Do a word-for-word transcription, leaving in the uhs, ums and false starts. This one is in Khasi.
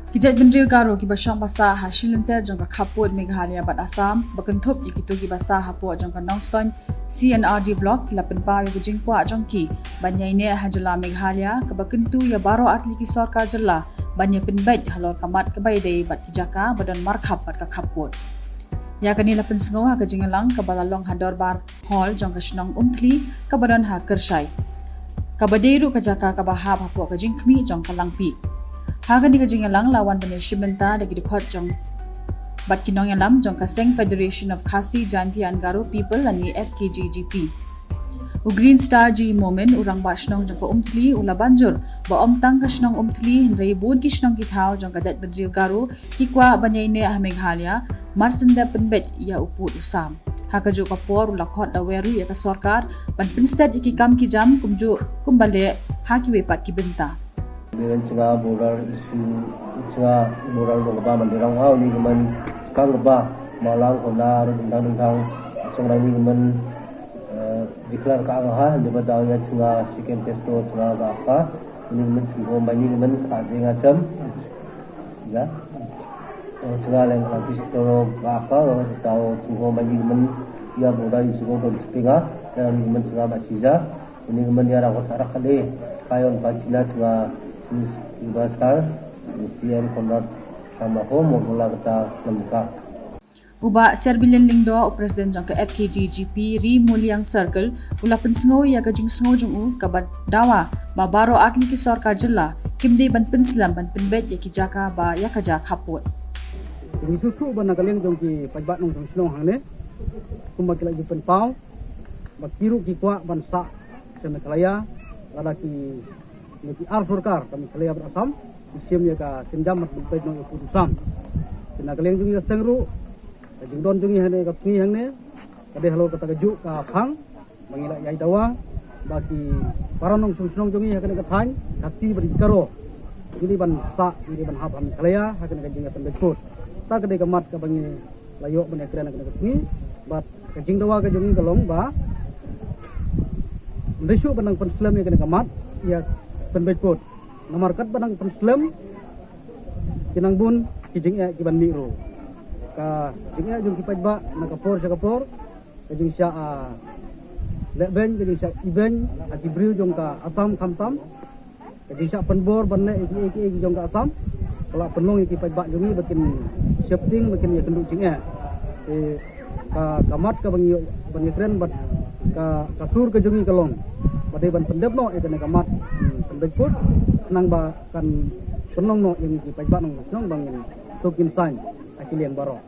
Ki jaitbynriew Garo kiba shong ba sah ha shilynter jong ka khappud Meghalaya bad Assam, ba kynthup ïa kito kiba sah hapoh jong ka Nongstoiñ C and R D Block, ki la pynpaw ïa ka jingkwah jong ki ban ïaineh ha jylla Meghalaya, kaba kyntu ïa baroh artylli ki sorkar jylla ban ïa pynbeit halor ka mat kaba ïadei bad ki jaka ba don markhap bad ka khappud. Ïa kane la pynsngew ha ka jingïalang kaba la long ha Dorbar Hall jong ka shnong Umthli, kaba don ha Kyrshai, kaba dei ruh ka jaka kaba hap hapoh ka jingkhmih jong ka Langpih. Ha kane ka jingïalang la wan ban ïashim bynta da ki dkhot jong bad ki nongïalam jong ka seng Federation of Khasi Jaintia and Garo People lane F K J G P. U Green Star G Momin, u rangbah shnong jong ka Umthli, u la ban jur ba ym tang ka shnong Umthli hynrei bun ki shnong ki thaw jong ka jaitbynriew Garo ki kwah ban ïaineh ha Meghalaya, mar shen dep pynbeit ïa u pud u sam. Ha kajuh ka por u la khot da wer ruh ïa ka sorkar ban pynsted ïa ki kam ki jam kumjuh kumba leh ha kiwei pat ki bynta. Ngi mynta jnga border issue, jnga border ba kaba man dirang ha, ngi mynta skang kaba malang konar dang dang, song ngi mynta, eh, declare ka ang ha, di ba daw ïa jnga second phase to jnga ba ka, ngi mynta jnga ba ngi mynta ka jnga jam. Ya. Jnga leng ka pistol ba ka, taw jnga ba ngi mynta ïa border issue ko jnga, ngi mynta jnga ba chija. Ini kemen dia rakot sarak kali, kayon pachina chunga, Mister C M Conrad Sharma ko, mo bola kata lemka. U Bah Serbilin Lyngdoh, u President jong ka F K J G P Ri Muliang Circle, u la pynsngew ïa ka jingsngew jong u kaba dawa ba baroh artylli ki sorkar jylla kim dei ban pynslem ban pynbeit ïa ki jaka ba ïa ka jaka khappud. Ngi sngewthuh ba na ka liang jong ki paidbah nongshong shnong hangne, kumba ki la ju pynpaw ba ki ruh ki kwah ban sah sha Meghalaya, lada ki, ne ki ar sorkar ka Meghalaya bad Assam ki shim ïa ka sienjam ban pynpeit noh ïa u pud u sam. Te na ka liang jong ngi ka seng ruh, ka jingdon jong ngi hangne ka sngi hangne ka dei halor kata kajuh ka phang ba ngi la ïai dawa ba ki para nongshong shnong jong ngi ha kane ka thaiñ Khasi bad ki Garo ki dei ban sah, ki dei ban hap ha Meghalaya ha kane ka jingïapynbeit pud. Ta ka dei ka mat kaba ngi la ïoh ban ïakren ha kane ka sngi, bad ka jingdawa ka jong ngi ka long ba ym dei shuh ban nang pynslem ïa kane ka mat ïapynbeit pud. Namar katba nang pynslem ki nang bun ki jingeh ki ban mih ruh. Ka jingeh jong ki paidbah na ka por sha ka por, ka jingshah, ah, leh beiñ, ka jingshah ibeiñ ha ki briew jong ka Assam khamtam. Ka jingshah pynbor ban leh ïa kiei kiei jong ka Assam ka la pynlong ïa ki paidbah jong ngi ba kin sheptieng, ba kin ïakynduh jingeh. Te ka, ka mat kaba ngi ïoh ban ïakren bad ka, ka sur ka jong ngi ka long ba dei ban pyndep noh ïa kane ka mat, hmm, pynbeit pud, khnang ba kan pynlong noh ïa ngi ki paidbah nongshong shnong ba ngin suk ngin saiñ ha ki liang baroh.